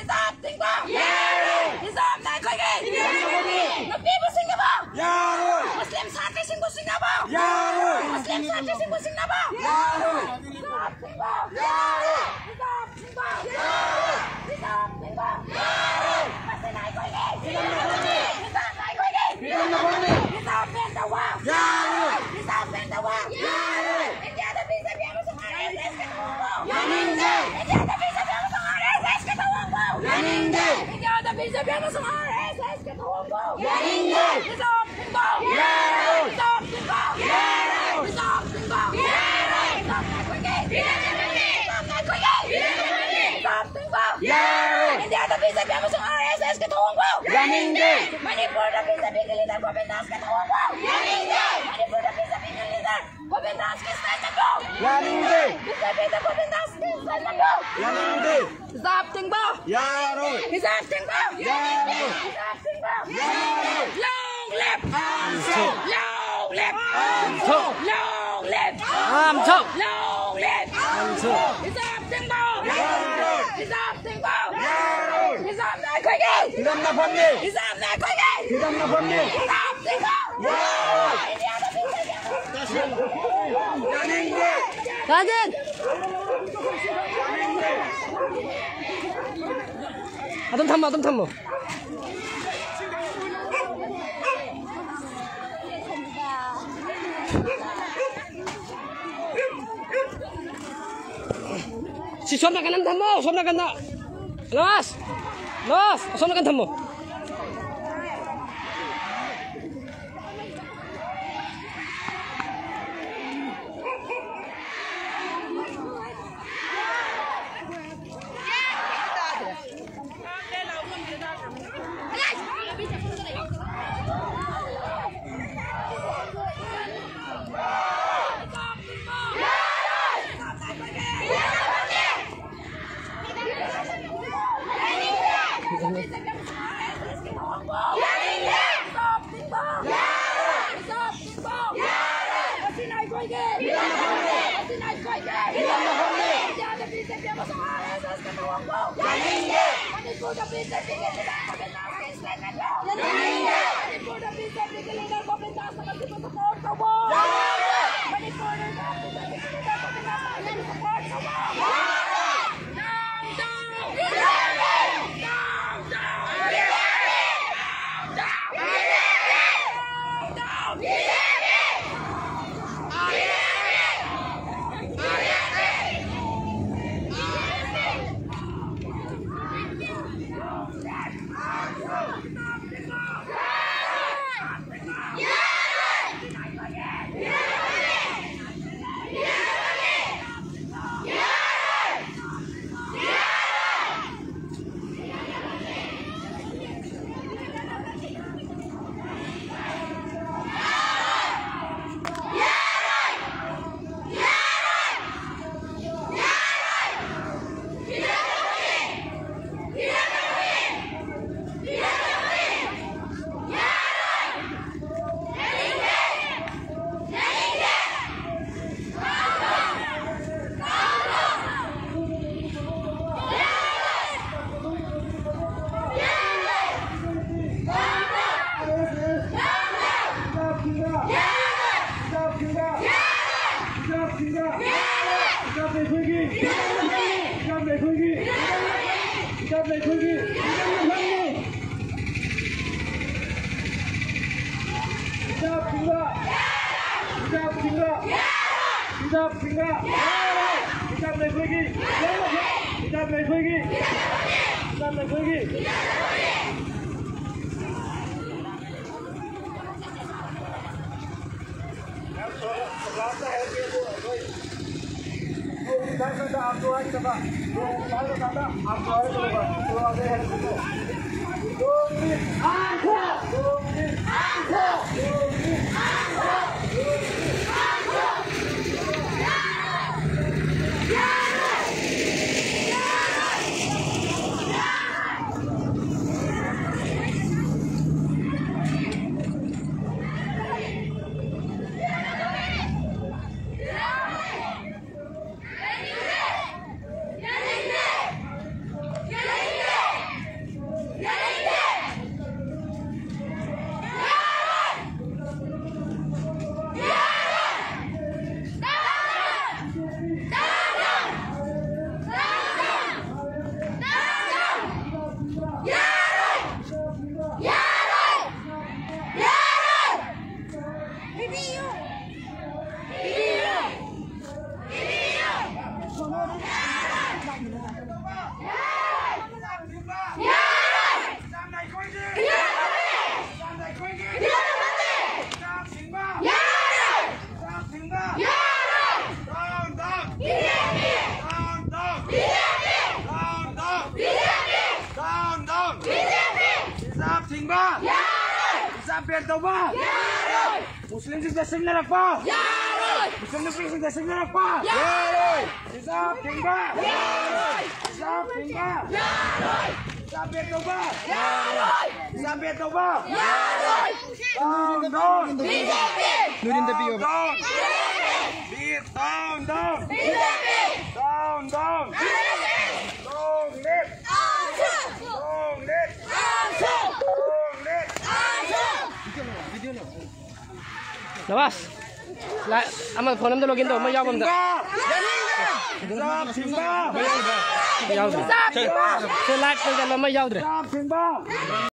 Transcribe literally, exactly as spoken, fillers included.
ꯍꯤꯖꯥꯕ ꯊꯤꯡꯕ! ꯌꯥꯔꯣꯏ! ꯍꯤꯖꯥꯕꯅ ꯑꯩꯈꯣꯏꯒꯤ! ꯌꯥꯔꯣꯏ! ꯅꯨꯄꯤꯕꯨ ꯁꯤꯡꯅꯕ! ꯌꯥꯔꯣꯏ! ꯃꯨꯁꯂꯤꯝ ꯁꯥꯇ꯭ꯔꯁꯤꯡꯕꯨ ꯁꯤꯡꯅꯕ! ꯌꯥꯔꯣꯏ! ꯃꯨꯁꯂꯤꯝ ꯁꯥꯇ꯭ꯔꯁꯤꯡꯕꯨ ꯁꯤꯡꯅꯕ! ꯌꯥꯔꯣꯏ! ꯍꯤꯖꯥꯕ ꯊꯤꯡꯕ! ꯌꯥꯔꯣꯏ! ꯍꯤꯖꯥꯕ ꯊꯤꯡꯕ! ꯌꯥꯔꯣꯏ! ꯍꯤꯖꯥꯕ ꯊꯤꯡꯕ! ꯌꯥꯔꯣꯏ! ꯃꯁꯤꯅ ꯑꯩꯈꯣꯏꯒꯤ! ꯍꯤꯖꯥꯕꯅ ꯑꯩꯈꯣꯏꯒꯤ! ꯍꯤꯖꯥꯕ ꯕꯦꯟ ꯇꯧꯕ! ꯌꯥꯔꯣꯏ! ꯍꯤꯖꯥꯕ ꯕꯦꯟ ꯇꯧꯕ! ꯌꯥꯔꯣꯏ! ꯏꯟꯗꯤꯌꯥꯗ ꯕꯤ ꯖꯦ ꯄꯤ ꯑꯃꯁꯨꯡ ꯑꯥꯔ ꯑꯦꯁ ꯑꯦꯁꯀꯤ ꯊꯧꯑꯣꯡꯕꯨ! ꯌꯥꯅꯤꯡꯗꯦ! ꯏꯟꯗꯤꯌꯥꯗ ꯕꯤ ꯖꯦ ꯄꯤ ꯑꯃꯁꯨꯡ ꯑꯥꯔ ꯑꯦꯁ ꯑꯦꯁꯀꯤ ꯊꯧꯑꯣꯡꯕꯨ! ꯌꯥꯅꯤꯡꯗꯦ! ꯏꯟꯗꯤꯌꯥꯗ ꯕꯤ ꯖꯦ ꯄꯤ ꯑꯃꯁꯨꯡ ꯑꯥꯔ ꯑꯦꯁ ꯑꯦꯁꯀꯤ ꯊꯧꯑꯣꯡꯕꯨ! ꯌꯥꯅꯤꯡꯗꯦ! ꯍꯤꯖꯥꯕ ꯊꯤꯡꯕ! ꯌꯥꯔꯣꯏ! ꯍꯤꯖꯥꯕ ꯊꯤꯡꯕ! ꯌꯥꯔꯣꯏ! ꯍꯤꯖꯥꯕ ꯊꯤꯡꯕ! ꯌꯥꯔꯣꯏ! ꯍꯤꯖꯥꯕꯅ ꯑꯩꯈꯣꯏꯒꯤ! ꯍꯤꯖꯥꯕꯅ ꯑꯩꯈꯣꯏꯒꯤ! ꯍꯤꯖꯥꯕ ꯊꯤꯡꯕ! ꯌꯥꯔꯣꯏ! ꯏꯟꯗꯤꯌꯥꯗ ꯕꯤ ꯖꯦ ꯄꯤ ꯑꯃꯁꯨꯡ ꯑꯥꯔ ꯑꯦꯁ ꯑꯦꯁꯀꯤ ꯊꯧꯑꯣꯡꯕꯨ! ꯌꯥꯅꯤꯡꯗꯦ! ꯃꯅꯤꯄꯨꯔꯗ ꯕꯤ ꯖꯦ ꯄꯤꯒꯤ ꯂꯤꯗꯔ ꯒꯣꯕꯤꯟ ꯗꯥꯁꯀꯤ ꯊꯧꯑꯣꯡꯕꯨ! ꯌꯥꯅꯤꯡꯗꯦ! ꯃꯅꯤꯄꯨꯔꯗ ꯕꯤ ꯖꯦ ꯄꯤꯒꯤ ꯂꯤꯗꯔ ꯒꯣꯕꯤꯟ ꯗꯥꯁꯀꯤ ꯁ꯭ꯇꯦꯠꯃꯦꯟꯕꯨ! ꯌꯥꯅꯤꯡꯗꯦ! ꯕꯤ ꯖꯦ ꯄꯤꯗ ꯒꯣꯕꯤꯟ ꯗꯥꯁꯀꯤ ꯁ꯭ꯇꯦꯠꯃꯦꯟꯕꯨ! ꯌꯥꯅꯤꯡꯗꯦ! ꯍꯤꯖꯥꯕ ꯊꯤꯡꯕ! ꯌꯥꯔꯣꯏ! ꯍꯤꯖꯥꯕ ꯊꯤꯡꯕ! ꯌꯥꯔꯣꯏ! ꯍꯤꯖꯥꯕ ꯊꯤꯡꯕ! ꯌꯥꯔꯣꯏ! Long live! ꯑꯥꯝꯁꯣ! Long live! ꯑꯥꯝꯁꯣ! Long live! ꯑꯥꯝꯁꯣ! Long live! ꯑꯥꯝꯁꯣ! ꯍꯤꯖꯥꯕ ꯊꯤꯡꯕ! ꯌꯥꯔꯣꯏ! ꯍꯤꯖꯥꯕ ꯊꯤꯡꯕ! ꯌꯥꯔꯣꯏ! ꯍꯤꯖꯥꯕꯅ ꯑꯩꯈꯣꯏꯒꯤ! ꯐ꯭ꯔꯤꯗꯝꯅ ꯐꯝꯃꯤ! ꯍꯤꯖꯥꯕꯅ ꯑꯩꯈꯣꯏꯒꯤ! ꯐ꯭ꯔꯤꯗꯝꯅ ꯐꯝꯃꯤ! ꯍꯤꯖꯥꯕ ꯊꯤꯡꯕ! ꯌꯥꯔꯣꯏ! ꯏꯟꯗꯤꯌꯥꯗ ꯕꯤ ꯖꯦ ꯄꯤ! ꯌꯥꯅꯤꯡꯗꯦ! ꯔꯥꯖꯦꯟ! ꯑꯗꯨꯝ ꯊꯝꯃꯣ, ꯑꯗꯨꯝ ꯊꯝꯃꯣ꯫ ꯁꯤ ꯁꯣꯝ ꯅꯥꯀꯟ ꯑꯃ ꯊꯝꯃꯣ, ꯁꯣꯝ ꯅꯥꯀꯟꯗ꯫ ꯂꯣꯁ! ꯂꯣꯁ! ꯑꯁꯣꯝ ꯅꯥꯀꯟ ꯊꯝꯃꯣ꯫ ꯃꯅꯤꯄꯨꯔꯗ ꯕꯤ ꯖꯦ ꯄꯤꯒꯤ ꯂꯤꯗꯔ ꯒꯣꯕꯤꯟꯗꯥꯁ ꯀꯦꯁ ꯂꯩꯒꯅꯨ! ꯃꯅꯤꯄꯨꯔꯗ ꯕꯤ ꯖꯦ ꯄꯤꯒꯤ ꯂꯤꯗꯔ ꯒꯣꯕꯤꯟꯗꯥꯁ ꯀꯃꯜꯖꯤꯠꯄꯨ ꯁꯄꯣꯔꯠ ꯇꯧꯕ! ꯃꯅꯤꯄꯨꯔꯗ ꯕꯤ ꯖꯦ ꯄꯤꯒꯤ ꯂꯤꯗꯔ ꯒꯣꯕꯤꯟꯗꯥꯁ ꯀꯃꯜꯖꯤꯠꯄꯨ ꯁꯄꯣꯔꯠ ꯇꯧꯕ! ꯍꯤꯖꯥꯕꯁꯤꯡꯗ! ꯍꯤꯖꯥꯕꯁꯤꯡꯗ! ꯍꯤꯖꯥꯕꯁꯤꯡꯗ! ꯍꯤꯖꯥꯕ ꯂꯩꯈꯣꯏꯒꯤ! ꯍꯤꯖꯥꯕ ꯂꯩꯈꯣꯏꯒꯤ! ꯍꯤꯖꯥꯕ ꯂꯩꯈꯣꯏꯒꯤ! ꯌꯥꯔꯣꯏ! ꯍꯤꯖꯥꯕ ban ꯇꯧꯕ! ꯌꯥꯔꯣꯏ! ꯃꯨꯁꯂꯤꯝꯁꯤꯡꯗ ꯁꯤꯡꯅꯔꯛꯄ! ꯌꯥꯔꯣꯏ! ꯃꯨꯁꯂꯤꯝ ꯅꯨꯄꯤꯁꯤꯡꯗ ꯁꯤꯡꯅꯔꯛꯄ! ꯌꯥꯔꯣꯏ! ꯍꯤꯖꯥꯕ ꯊꯤꯡꯕ! ꯌꯥꯔꯣꯏ! ꯍꯤꯖꯥꯕ ꯊꯤꯡꯕ! ꯌꯥꯔꯣꯏ! ꯍꯤꯖꯥꯕ ban ꯇꯧꯕ! ꯌꯥꯔꯣꯏ! ꯍꯤꯖꯥꯕ ban ꯇꯧꯕ! ꯌꯥꯔꯣꯏ! Down, down! B J P! ꯅꯨꯔꯤꯟꯗ ꯄꯤꯌꯣꯕ꯫ Down, down! B J P! Be down, down! B J P! Down, down! Long live! R S S! Long live! R S S! Long live! R S S! ꯅꯋꯥꯖ, ꯂꯥꯏ-, ꯑꯃ phone ꯑꯝꯗ login ꯇꯧ, ꯑꯃ ꯌꯥꯎꯕ ꯑꯝꯗ꯫ ꯍꯤꯖꯥꯕ ꯊꯤꯡꯕ! ꯌꯥꯎꯗ꯭ꯔꯦ꯫ ꯍꯤꯖꯥꯕ ꯊꯤꯡꯕ! ꯁꯦ, live ꯇ ꯆꯠꯂꯣ, ꯑꯃ ꯌꯥꯎꯗ꯭ꯔꯦ꯫ ꯍꯤꯖꯥꯕ ꯊꯤꯡꯕ!